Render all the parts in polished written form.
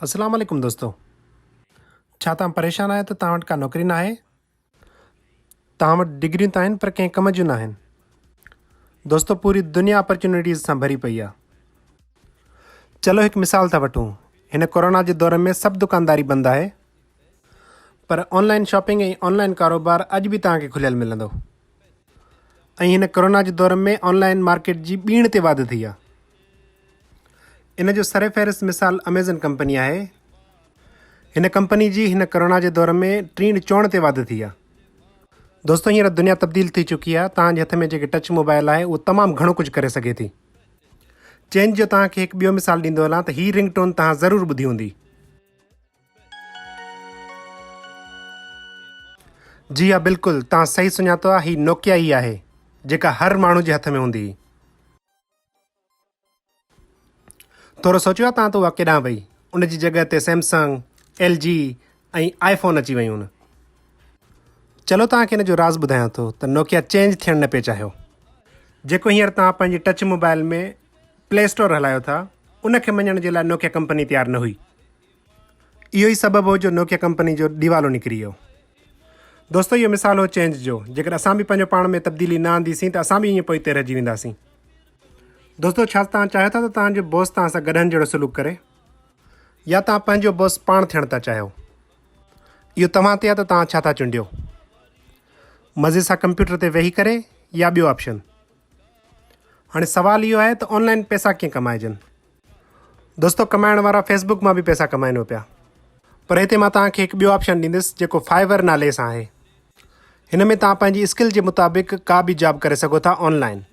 اسلام عليڪم دوستو ڇا توهان پريشان آهيو ته توهان وٽ ڪا نوڪري ناهي؟ توهان وٽ ڊگريون ته آهن پر ڪنهن ڪم جون ناهن. دوستو پوري دنيا اپرچونيٽيز سان ڀري پئي آهي. چلو هڪ مثال ٿا وٺون هن ڪورونا جي دور ۾ سڀ دڪانداري بند آهي پر online shopping ۽ online ڪاروبار اڄ به توهان کي کليل ملندو ۽ هن ڪورونا جي دور ۾ آن لائن مارڪيٽ جي ٻيڻ تي واڌ ٿي آهي. ان جو سر فهرست مثال اميزن ڪمپني آهي. هن ڪمپني جي هن ڪرونا جي دور ۾ ٽيڻ چوڻ تي واڌ ٿي آهي. دوستو هينئر دنيا تبديل ٿي چڪي آهي توهان جي هٿ ۾ جيڪي ٽچ موبائل آهي اهو تمام گهڻو ڪجهه ڪري سگهي ٿي. چينج جو توهان کي هڪ ٻيو مثال ڏيندو هلان ته هي رنگ ٽون توهان ضرور ٻڌي هوندي. جي ها بلڪل توهان صحيح سڃاتو آهي هي نوڪيا ئي آهي جيڪا هر ماڻهو جي هٿ ۾ هوندي هئي. ٿورو سوچيو آ تان ته اها ڪيڏانهن وئي؟ ان جي جڳهه تي سيمسنگ، ايل جي ۽ آء فون اچي ويون. چلو توهان کي ان جو راز ٻڌايان ٿو ته نوڪيا چينج ٿيڻ نه پئي چاهيو. جيڪو هينئر توهان پنهنجي ٽچ موبائل ۾ پلي اسٽور هلايو ٿا ان کي مڃڻ جي لاء نوڪيا ڪمپني تيار نه هئي. اهو ئي سبب هو جو نوڪيا ڪمپني جو ڏيوالو نڪري ويو. دوستو اهو مثال هو چينج جو. جيڪڏهن اسان به پنهنجو پاڻ ۾ تبديلي نه آنديسين ته اسان به ائين پوئتي رهجي وينداسين. دوستو ڇا توهان چاهيو ٿا ته توهان جو بوس توهان سان گڏهن جهڙو سلوڪ ڪري؟ يا توهان پنهنجو بوس پاڻ ٿيڻ ٿا چاهيو؟ اهو توهان تي آهي ته توهان ڇا ٿا چونڊيو. مزي سان ڪمپيوٽر تي ويهي ڪري يا ٻيو آپشن. هاڻي سوال اهو آهي ته آن لائن پئسا ڪيئن ڪمائجن؟ دوستو ڪمائڻ وارا فيس بڪ مان به پئسا ڪمائين پيا پر هتي مان توهان کي هڪ ٻيو آپشن ڏيندس جيڪو فائيور نالي سان آهي هن ۾ توهان پنهنجي اسڪل جي مطابق ڪا به جاب ڪري سگهو ٿا آن لائن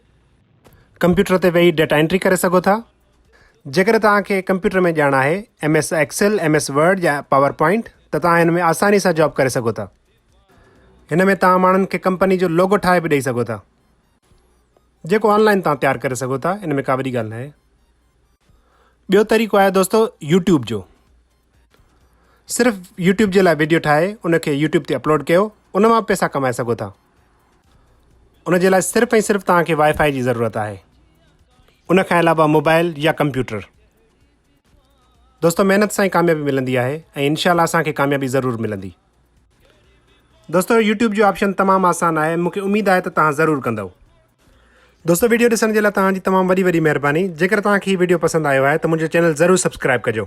ڪمپيوٽر تي ويهي ڊيٽا انٽري ڪري سگهو ٿا جيڪڏهن توهان کي ڪمپيوٽر ۾ ڄاڻ آهي M S Excel M S Word يا پاور پوائنٽ ته توهان هن ۾ آساني سان جاب ڪري سگهو ٿا هن ۾ توهان ماڻهن کي ڪمپني جو لوگو ٺاهي به ڏئي سگهو ٿا جيڪو آن لائن توهان تيار ڪري سگهو ٿا ان ۾ ڪا وڏي ڳالهه ناهي. ٻيو طريقو آهي دوستو يوٽيوب جو صرف يوٽيوب جي لاء ويڊيو ٺاهي ان کي يوٽيوب تي اپلوڊ ڪيو ان مان پئسا ڪمائي سگهو ٿا ان جي لاء صرف ۽ صرف توهان کي وائي فائي جي ضرورت آهي ان کان علاوه موبائل يا ڪمپيوٽر دوستو محنت سان ئي ڪاميابي ملندي آهي ۽ انشاء الله اسان کي ڪاميابي ضرور ملندي دوستو يوٽيوب جو آپشن تمام آسان آهي مونکي اميد آهي ته توهان ضرور ڪندؤ. دوستو ويڊيو ڏسڻ جي لاء توهان جي تمام وڏي وڏي مهرباني جيڪر توهان کي هي ويڊيو پسند آيو آهي ته منهنجو چينل ضرور سبسڪرائب ڪجو.